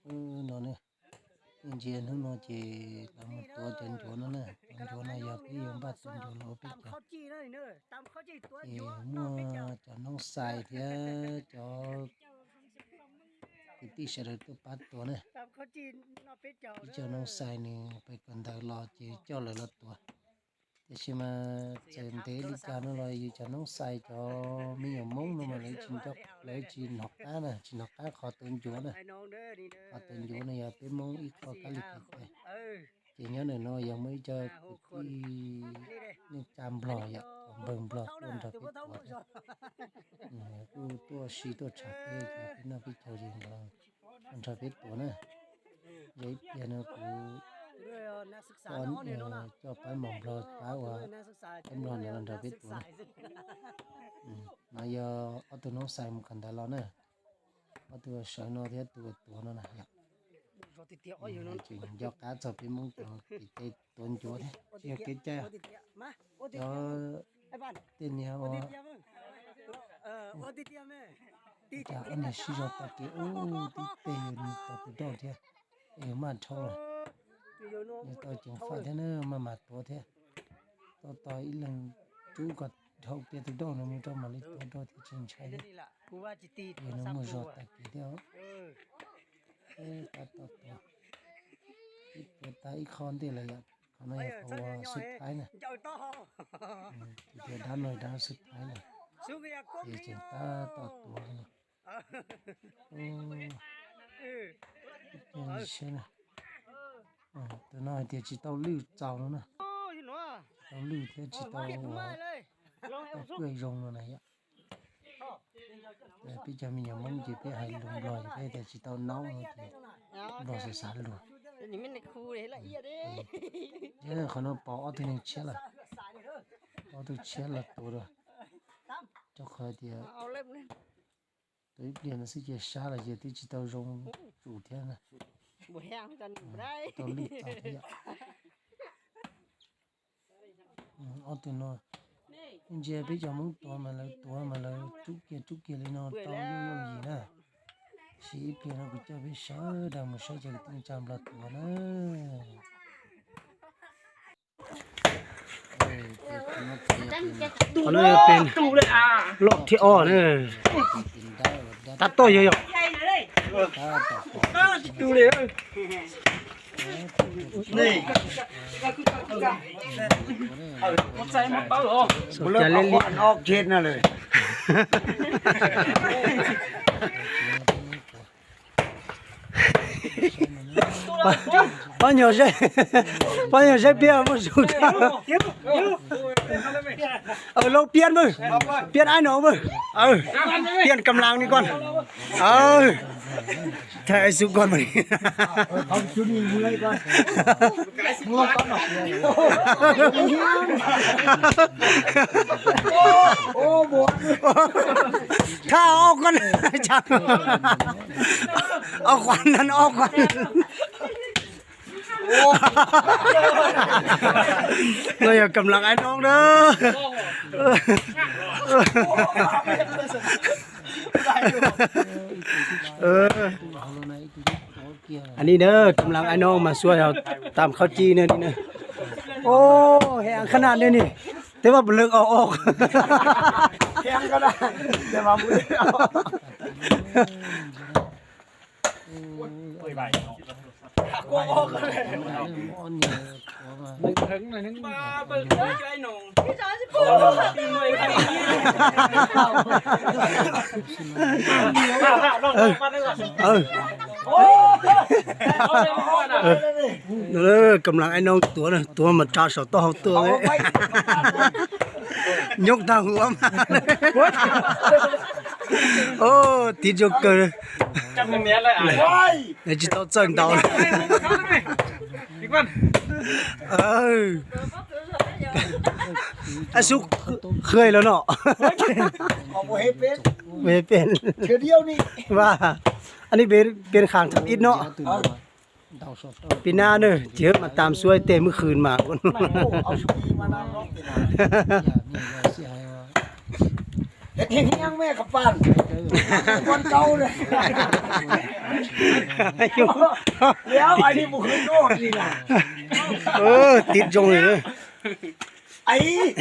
No ne, ntsia hnub no ces lawv mus tuav cov ncuav no na, cov ncuav no yog peb yuav npaj tua ncuav los ua peb cov. Ces muaj cov noob xais thiab cov kwv tij sawv daws tuaj pab tuav na. Ib co noob xais nws pem kawm ntawv los ces coj lawv los tuav. Tiam sis mas txawm ntev li cas no los yus cov noob xais cov me nyuam Hmoob no mas lawv tsis nco, lawv tsis hnov qab na, tsis hnov qab qhov tuav ncuav na. Qhov tuav ncuav no yog peb Hmoob ib qho kab li kev cai. Ces nyob ntawm no yog muaj ib co kwv tij neej tsa Nplog yom, cov npawg Nplog tuaj nrog peb tuav thiab. Kuj tuaj si tuaj tshawb peb ces peb noj peb caug ces nkawd los nrog peb tuav na. Yog ib pliag no kuv coj pab mos Nplog pab ua pab Nplog ntawd los nrog peb tuav na. No yog ob tug noob xais mus kawm ntawv los na. Ob tug sawv no thiab tus uas tuav no na yom. Tseem nco qab txog peb Hmoob cov kev cai tuav ncuav thiab, tsis yog kev cai, cov tej niag ua cas ob niag sib zog tag kev ub tib teg yus tos tus dauj thiab, es yus maj dhau lawm. Yus tau ceev faj thiab na, maj mam tuav thiab. Tau tos ib leeg rub kom dhau kiag tus dauj no mus rau mam li tuav rau thiab tsis ntshai thiab. Yus no muaj zog tag kev thiab. Tab tom tuav, tuav tag ib qho ntej lawm yom, qhov no yog qhov uas xub thaib na. Kuv tias dab no dab xub thaib na, ces tseem tab tom tuav no. Tus no hais tias tsis tau lwj txaus no na, tsis tau lwj thiab tsis tau, tau kuaj zoo no na yom. Peb cov me nyuam Hmoob ces peb hais lus Nplog ces peb tias tsis tau naub no ces Nplog xav xav lus. Qhov no pom ob tug neeg tshiab lawm, ob tug tshiab los tuav rau, rau qhov tias tuav ib pliag no xwb cia sab los ces twb tsis tau zoo tsum thiab na. Tau lwj txaus thiab yom. Ob tug no ntsia peb cov Hmoob tuav mas lawv tuav mas lawv rub kiag rub kiag li no tau yooj yooj yim na. Tab sis ib pliag no kuv coj peb sawv daws mus saib cov kwv tij neej tsa Nplog tuav na. Qhov no yog pem loj thiab os na. Tab tom yog yog. Pab nyuag saib, pab nyuag saib Piaj muaj su. Lauj Piaj mas, Piaj Aib Noog mas, Piaj Kam Laas ni koj. Thaj Aib Xub koj mas. Thaj ob koj, ob koj na, ob koj. No yog Kam Laas Aib Noog na. Anij na, Kam Laas Aib Noog mas xuas yog tam khaub ci na. Heev khab na ne, twb muab pw lwg os os. Kam Laas Aib Noog tuav, tuav mas tsa saum taub hau tuaj, nyob tag huv mas. Tiv zoo kawg. Tsis tau txawj ntaus. Aib Xub qhia los no. Peb, peb kham thib ib no. Peb nab na, ces mas tam xuav tej mwb khw mas. Thiab thiab me ka pan, con trâu này. Liab ai đi một hướng đốt gì là. Tib zoo li. Ấy.